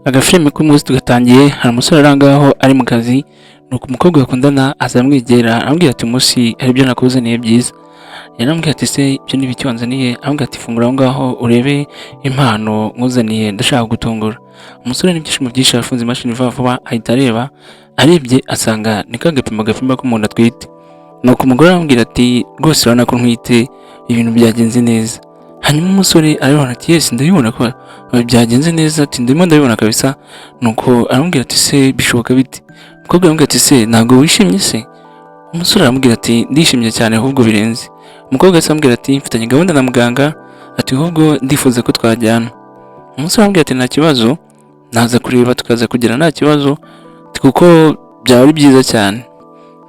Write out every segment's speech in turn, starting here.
Agafilime k'umunsi tugatangiye. Hari umusore ari ngaho ari mu kazi, nuko umukobwa bakundana aza amwegera, aramubwira ati: "Umunsi hari ibyo nakuzaniye byiza." Yaramubwira ati: "Se ibyo ni ibiki wanzaniye?" Aramubwira ati: "Fungura aho ngaho urebe impano nkuzaniye, ndashaka gutungura." Umusore n'ibyishimo byinshi yafunze imashini vuba vuba, ahita areba. Arebye asanga ni ka gapimo gapima ko umuntu atwite. Nuko umugore aramubwira ati: "Rwose urabona ko ntwite, ibintu byagenze neza." Hanyuma umusore arabibona ati: "Yes, ndabibona ko byagenze neza," ati: "Ndimo ndabibona kabisa." Nuko aramubwira ati: "Se bishoboka bite?" Umukobwa aramubwira ati: "Se ntabwo wishimye se?" Umusore aramubwira ati: "Ndishimye cyane ahubwo birenze." Umukobwa ahise amubwira ati: "Mfitanye gahunda na muganga," ati: "ahubwo ndifuza ko twajyana." Umusore aramubwira ati: "Nta kibazo, naza kureba tukaza kugera, nta kibazo," ati: "kuko byaba ari byiza cyane."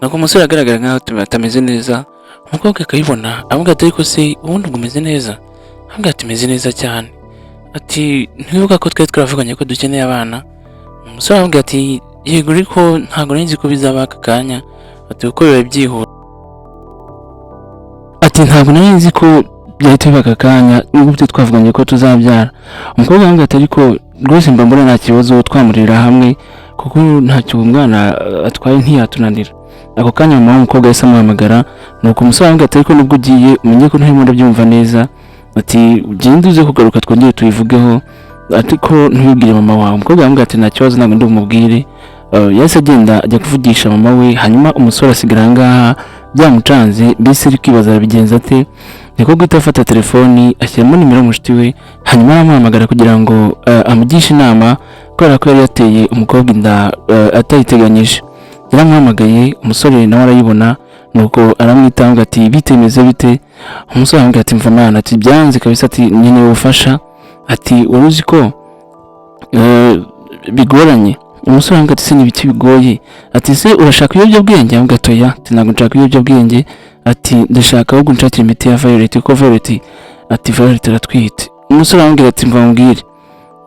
Nuko umusore agaragara nkaho atameze neza. Umukobwa akabibona, aramubwira ati: "Ariko se ubundi ngo umeze neza?" Aramubwira ati: "Meze neza cyane." Ati: "Ntiwibuka ko twari twaravuganye ko dukeneye abana?" Umusore aramubwira ati: "Yego, ariko ntabwo nari nzi ko bizaba aka kanya," ati: "kuko biba byihuse," ati: "Ntabwo nari nzi ko byahita biba aka kanya nubwo twe twavuganye ko tuzabyara." Umukobwa aramubwira ati: "Ariko rwose mba mbona nta kibazo twamurira hamwe, kuko ntacyo umwana atwaye, ntiyatunanira." Ako kanya mama w'umukobwa yahise amuhamagara. Nuko umusore aramubwira ati: "Ariko nubwo ugiye, umenye ko ntarimo ndabyumva neza," ati: "ugende uze kugaruka twongere tubivugeho, ariko ntubibwire mama wawe." Umukobwa aramubwira ati: "Nta kibazo, ntabwo ndi bumubwire." Yahise agenda ajya kuvugisha mama we, hanyuma umusore asigara aha ngaha byamucanze, mbese ari kwibaza arabigenza ate. Niko guhita afata telefoni, ashyiramo nimero y'umushuti we, hanyuma aramuhamagara kugira ngo amugishe inama, kubera ko yari yateye umukobwa inda atayiteganyije. Yaramuhamagaye, umusore nawe arayibona, nuko aramwitanga ati: "Bitemeze bite?" Umusore aramubwira ati: "Mva mwana," ati: "byanze kabisa," ati: "nkeneye ubufasha," ati: "wari uzi ko bigoranye?" Umusore aramubwira ati: "Se ni ibiki bigoye?" Ati: "Se urashaka ibiyobyabwenge?" Aramubwira ati: "Oya," ati: "ntabwo nshaka ibiyobyabwenge," ati: "ndashaka ahubwo nshakira imiti ya Violet, kuko Violet," ati: "Violet aratwite." Umusore aramubwira ati: "Mva mubwire,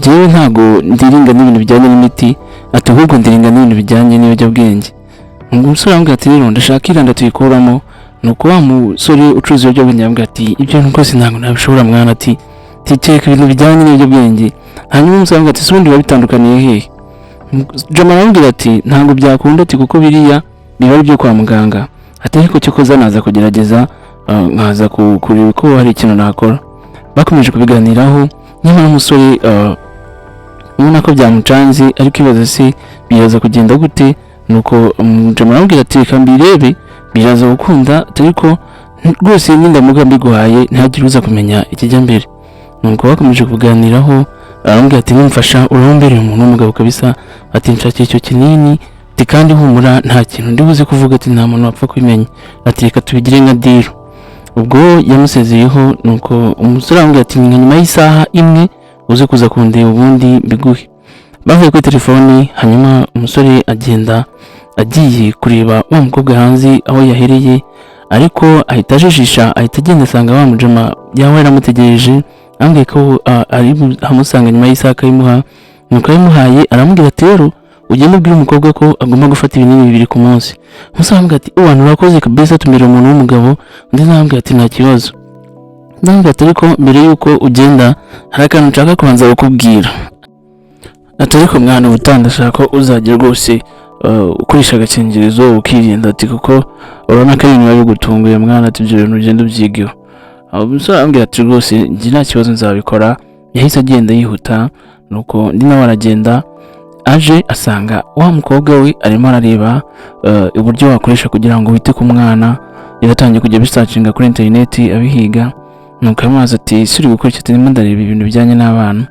njyewe ntabwo ndiringa n'ibintu bijyanye n'imiti," ati: "ahubwo ndiringa n'ibintu bijyanye n'ibiyobyabwenge." Umusore aramubwira ati: "Rero ndashaka iranda tuyikuramo." Nuko wa musore ucuruza ibiyobyabwenge aramubwira ati: "Ibyo bintu rwose ntabwo nabishobora mwana," ati: "tekeka ibintu bijyanye n'ibiyobyabwenge." Hanyuma umusore aramubwira ati: "Se ubundi biba bitandukaniye hehe?" Jama aramubwira ati: "Ntabwo byakunda," ati: "kuko biriya biba ari ibyo kwa muganga," ati: "ariko cyo naza kugerageza, nkaza kureba ko hari ikintu nakora." Bakomeje kubiganiraho, nyamara umusore ubona ko byamucanze, ariko ibaza se biraza kugenda gute. Nuko Jama aramubwira ati: "Reka mbirebe, biraza gukunda," ati: "ariko rwose nindamuka mbiguhaye ntihagire uza kumenya ikijya mbere." Nuko bakomeje kuganiraho, aramubwira ati: "Nimfasha urabumbereye umuntu w'umugabo kabisa," ati: "nshakira icyo kinini," ati: "kandi humura, nta kintu ndi buze kuvuga," ati: "nta muntu wapfa kubimenya," ati: "reka tubigire nka deal." Ubwo yamusezeyeho, nuko umusore aramubwira ati: "Nka nyuma y'isaha imwe uze kuza kundeba, ubundi mbiguhe." Bavuye kuri telefoni, hanyuma umusore agenda agiye kureba wa mukobwa hanze aho yahereye, ariko ahita ajijisha, ahita agenda asanga wa mujama yaba yaramutegereje, ambwiye ko ari amusanga nyuma y'isaha akayimuha. Nuko ayimuhaye, aramubwira ati: "Rero ugende ubwire umukobwa ko agomba gufata ibinini bibiri ku munsi." Umusore aramubwira ati: "Uwantu urakoze kabisa, tumere umuntu w'umugabo." Undi nawe aramubwira ati: "Nta kibazo." Ndamubwira ati: "Ariko mbere y'uko ugenda hari akantu nshaka kubanza kukubwira," ati: "ariko mwana, ubutaha ndashaka ko uzajya rwose ukoresha agakingirizo ukirinda," ati: "kuko urabona ko ari ibintu biba bigutunguye mwana," ati: "ibyo bintu ugenda ubyigeho." Aho umusore arambwira ati: "Rwose njye nta kibazo, nzabikora." Yahise agenda yihuta, nuko undi nawe aragenda, aje asanga wa mukobwa we arimo arareba uburyo wakoresha kugira ngo wite ku mwana. Yaratangiye kujya bisearchinga kuri interineti abihiga. Nuko aramubaza ati: "Ese uri gukora iki?" Ati: "Ndimo ndareba ibintu bijyanye n'abana."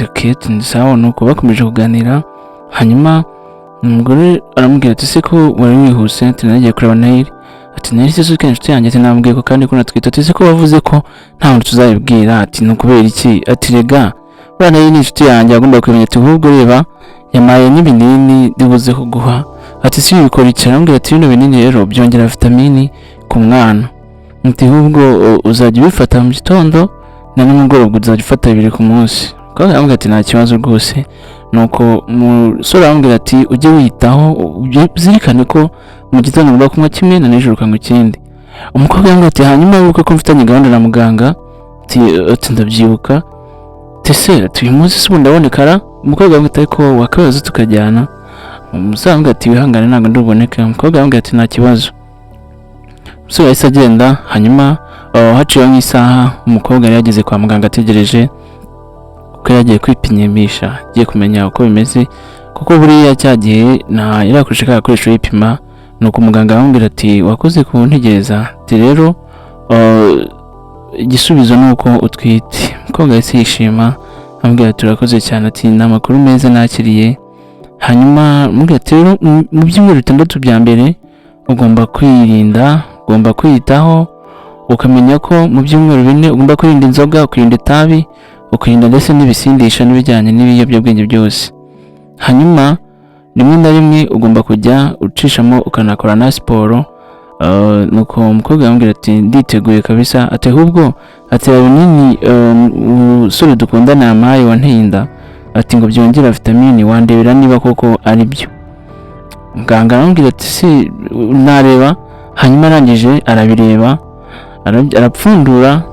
Okay, sawa. Nuko bakomeje kuganira, hanyuma umugore aramubwira ati: "Ese ko wari wihuse?" Ati: "Nagiye kureba Nayiri." Ati: "Nayiri se suke inshuti yanjye?" Ati: "Nambwiye ko kandi ko natwite." Ati: "Ese ko wavuze ko nta muntu tuzabibwira?" Ati: "Ni ukubera iki?" Ati: "Rega buriya Nayiri ni inshuti yanjye, agomba kumenya." Ati: "Ahubwo reba, yamaye n'ibinini ndibuze kuguha." Ati: "Si bikora iki?" Aramubwira ati: "Bino binini rero byongera vitamini ku mwana." Ati: "Ahubwo uzajya ubifata mu gitondo na nimugoroba, uzajya ufata bibiri ku munsi." Umukobwa aramubwira ati: "Nta kibazo rwose." Nuko umusore aramubwira ati: "Ujye wiyitaho, uzirikane ko mu gitondo ugomba kunywa kimwe na nijoro ukanywa ikindi." Umukobwa aramubwira ati: "Hanyuma wibuke ko mfitanye gahunda na muganga." Ati: "Ndabyibuka." Ati: "Se uyu munsi se ubundi ndaboneka ra?" Umukobwa aramubwira ati: "Ariko wakabaza tukajyana." Umusore aramubwira ati: "Wihangane, ntabwo nduboneke." Umukobwa aramubwira ati: "Nta kibazo." Umusore yahise agenda. Hanyuma haciyeho nk'isaha, umukobwa yari yageze kwa muganga ategereje, kuko yari yagiye kwipimisha, agiye kumenya uko bimeze, kuko buriya cya gihe nta yari yakoresha ka gakoresho yipima. Nuko umuganga aramubwira ati: "Wakoze kuntegereza." Ati: "Rero igisubizo ni uko utwite." Umukobwa yahise yishima, amubwira ati: "Urakoze cyane." Ati: "Ni amakuru meza nakiriye." Hanyuma amubwira ati: "Rero mu byumweru 6 bya mbere ugomba kwirinda, ugomba kwiyitaho, ukamenya ko mu byumweru 4 ugomba kwirinda inzoga, ukirinda itabi, ukirinda ndetse n'ibisindisha n'ibijyanye n'ibiyobyabwenge byose. Hanyuma rimwe na rimwe ugomba kujya ucishamo ukanakora na siporo." Nuko umukobwa aramubwira ati: "Nditeguye kabisa." Ati: "Ahubwo," ati, "binini umusore dukundana yampaye wanteye inda," ati, "ngo byongera vitamini, wandebera niba koko ari byo?" Muganga aramubwira ati: "Si nareba." Hanyuma arangije arabireba, arapfundura,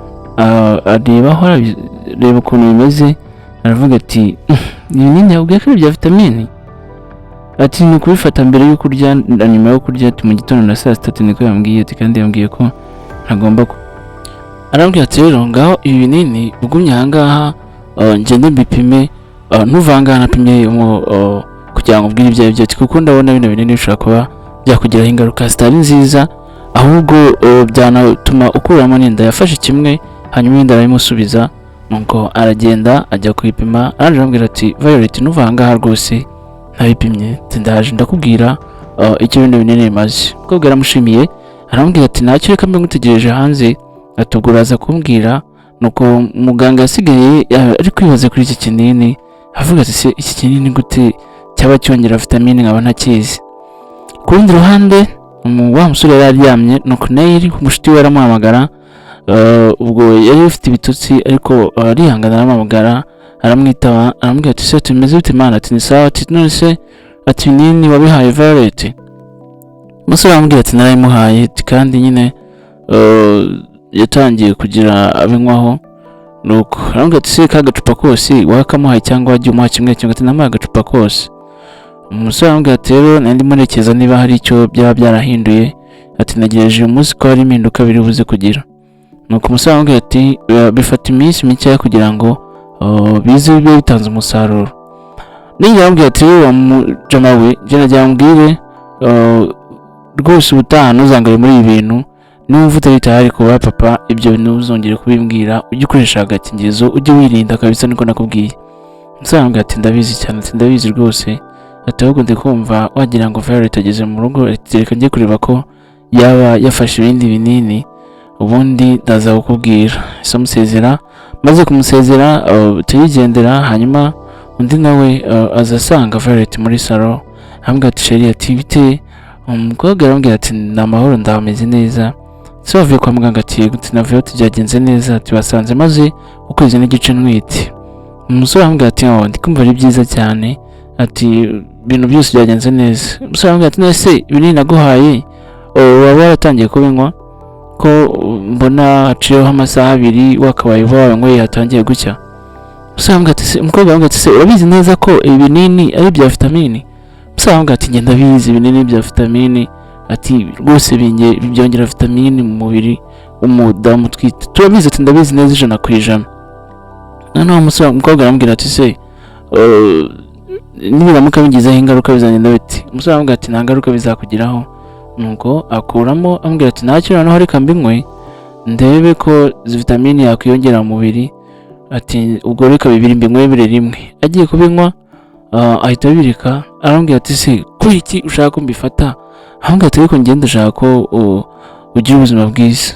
arebaho, areba ukuntu bimeze, aravuga ati: "Ibinini yabwiye ko ari ibya vitamini." Ati: "Ni ukubifata mbere yo kurya na nyuma yo kurya." Ati: "Mu gitondo na saa sita." Ati: "Niko yambwiye." Ati: "Kandi yambwiye ko ntagomba ku..." Arambwira ati: "Rero ngaho ibi binini ugumye ahangaha, ngende mbipime, ntuva ahangaha napimye kugira ngo ubwire ibyo ari byo." Ati: "Kuko ndabona bino binini bishobora kuba byakugiraho ingaruka zitari nziza, ahubwo byanatuma ukuramo n'inda." Yafashe kimwe, hanyuma ibindi arabimusubiza. Nuko aragenda ajya kwipima. Arangije aramubwira ati: "Violet, ntuva ahangaha rwose ntabipimye." Ati: "Ndaje ndakubwira icyo bino binini bimaze." Umukobwa yaramushimiye, aramubwira ati: "Ntacyo, reka mbe ngutegereje hanze." Ati: "Ubwo uraza kumbwira." Nuko muganga yasigaye ari kwibaza kuri iki kinini, avuga ati: "Se iki kinini gute cyaba cyongera vitamine nkaba ntakizi?" Ku rundi ruhande, wa musore yari aryamye, nuko Neil umushuti we aramuhamagara. Ubwo yari afite ibitotsi, ariko arihangana, aramuhamagara, aramwitaba, aramubwira ati: "Se tumeze bite, mana?" Ati: "Ni sawa." Ati: "None se," ati, "ibinini wabihaye Violet?" Umusore aramubwira ati: "Narabimuhaye." Ati: "Kandi nyine yatangiye kugira abinywaho." Nuko aramubwira ati: "Se ka gacupa kose wakamuhaye cyangwa wagiye umuha kimwe kimwe?" Ati: "Namuhaye agacupa kose." Umusore aramubwira ati: "Rero nari ndimo ntekereza niba hari icyo byaba byarahinduye." Ati: "Ntegereje uyu munsi ko hari impinduka biri buze kugira." Nuko umusore aramubwira ati: "Bifata iminsi mikeya kugira ngo bize bibe bitanze umusaruro." Ninjye aramubwira ati: "Wa mujama we, njye nagira ngo mbwire rwose, ubutaha ntuzangare muri ibi bintu. Numva utari tayari kuba papa, ibyo ntuzongere kubimbwira. Ujye ukoresha agakingirizo, ujye wirinda kabisa, niko nakubwiye." Umusore aramubwira ati: "Ndabizi cyane." Ati: "Ndabizi rwose." Ati: "Ahubwo ndi kumva wagira ngo Violet ageze mu rugo." Ati: "Reka njye kureba ko yaba yafashe ibindi binini, ubundi ndaza kukubwira." Ese amusezera, maze kumusezera turigendera. Hanyuma undi nawe aza asanga Violet muri salo, aramubwira ati: "Chérie," ati: "Bite?" Umukobwa aramubwira ati: "Ni amahoro, ndameze neza. Se wavuye kwa muganga?" Ati: "Yego." Ati: "Navuyeyo byagenze neza." Ati: "Basanze maze ukwezi n'igice ntwite." Umusore aramubwira ati: "Oh, ndi kumva ari byiza cyane." Ati: "Ibintu byose byagenze neza." Umusore aramubwira ati: "None se ibinini naguhaye, oh, waba waratangiye kubinywa, ko mbona haciyeho amasaha 2 wakabaye uba wayanyweye hatangiye gucya?" Umusore aramubwira ati: "Se," umukobwa aramubwira ati: "Se urabizi neza ko ibi binini ari ibya vitamini?" Umusore aramubwira ati: "Ngenda bizi, ibinini bya vitamini." Ati: "Rwose byongera vitamini mu mubiri w'umudamu utwite, turabizi." Ati: "Ndabizi neza 100%." Noneho umusore, umukobwa aramubwira ati: "Se nibiramuka bigizeho ingaruka bizagenda bite?" Umusore aramubwira ati: "Nta ngaruka bizakugiraho." Nuko akuramo, amubwira ati: "Ntacyo, noneho reka mbinywe ndebe ko izi vitamini yakwiyongera mu mubiri." Ati: "Ubwo reka bibiri mbinywe bibiri rimwe." Agiye kubinywa, ahita abireka. Aramubwira ati: "Se kuri iki ushaka ko mbifata?" Aramubwira ati: "Ariko ngenda ndashaka ko ugira ubuzima bwiza."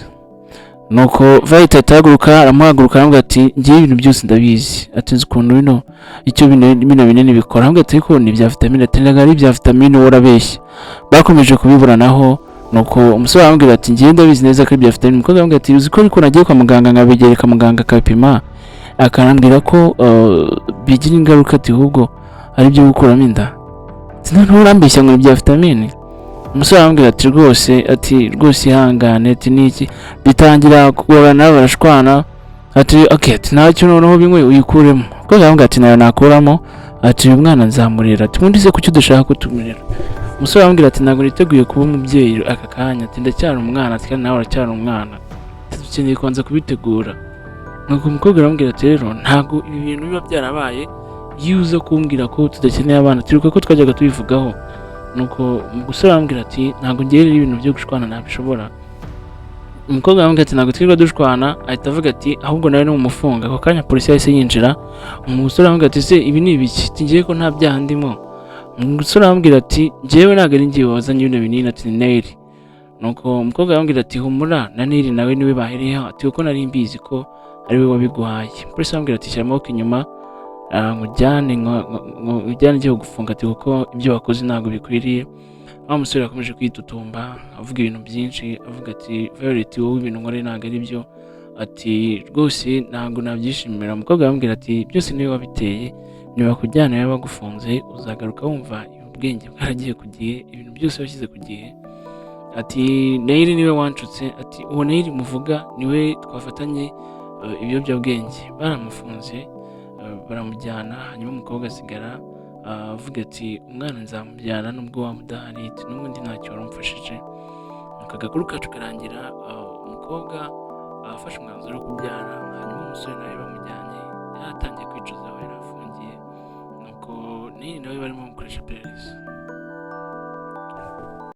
Nuko Violet ahita ahaguruka, aramuhaguruka, aramubwira ati: "Ngewe ibintu byose ndabizi." Ati: "Nzi ukuntu bino icyo bino binini bikora." Aramubwira ati: "Ariko ni ibya vitamine." Ati: "Ntabwo ari ibya vitamine, wowe urabeshya." Bakomeje kubiburanaho. Nuko umusore aramubwira ati: "Ngewe ndabizi neza ko ari ibya vitamine." Umukobwa aramubwira ati: "Uzi ko ariko nagiye kwa muganga nkabigereka muganga akabipima, akanambwira ko bigira ingaruka," ati: "ahubwo ari ibyo gukuramo inda." Ati: "Noneho urambeshya ngo ni ibya vitamine?" Umusore aramubwira ati: "Rwose," ati: "rwose ihangane." Ati: "Niki?" Bitangira kugorana, barashwana. Ati okay, ati ntacyo, noneho binywe uyikuremo. Umukobwa aramubwira ati nayo nakuramo, ati uyu mwana nzamurera. Ati ubundi se kuki udashaka kutumurera? Umusore aramubwira ati ntabwo niteguye kuba umubyeyi aka kanya, ati ndacyari umwana, ati kandi nawe uracyari umwana, ati dukeneye kubanza kubitegura. Nuko umukobwa aramubwira ati rero ntabwo ibi bintu biba byarabaye iyo uza kumbwira ko tudakeneye abana, turibuka ko twajyaga tubivugaho. Nuko umusore aramubwira ati ntabwo ngiye rero ibintu byo gushwana ntabishobora. Umukobwa aramubwira ati ntabwo twirirwa dushwana. Ahita avuga ati ahubwo nawe numufunga. Ako kanya polisi yahise yinjira. Umusore aramubwira ati se ibi ni ibiki? Ati ngiye ko nta byaha ndimo. Umusore aramubwira ati njyewe ntabwo ari njyewe wazanye bino binini, ati ni Neri. Nuko umukobwa aramubwira ati humura, na Neri nawe niwe bahereyeho, ati kuko nari mbizi ko ari we wabiguhaye. Polisi aramubwira ati shyira amaboko inyuma, nkujyane ngiye kugufunga, ati kuko ibyo wakoze ntabwo bikwiriye. Wa musore yakomeje kwitutumba, avuga ibintu byinshi, avuga ati Violet, wowe ibintu nkoreye ntabwo ari byo, ati rwose ntabwo nabyishimira. Umukobwa aramubwira ati byose niwe wabiteye, nibakujyana baba bagufunze uzagaruka wumva ubwenge bwaragiye ku gihe, ibintu byose washyize ku gihe. Ati Neyiri niwe wanshutse, ati uwo Neyiri muvuga niwe twafatanye ibiyobyabwenge. Baramufunze, baramujyana, hanyuma umukobwa asigara avuga ati umwana nzamubyara nubwo waba udahari, ati n'ubundi ntacyo warumfashije. Nuko agakuru kacu karangira umukobwa afashe umwanzuro wo kubyara, hanyuma umusore nawe bamujyanye yaratangiye kwicuza aho yari afungiye. Nuko Neyiri nawe barimo bamukoresha iperereza.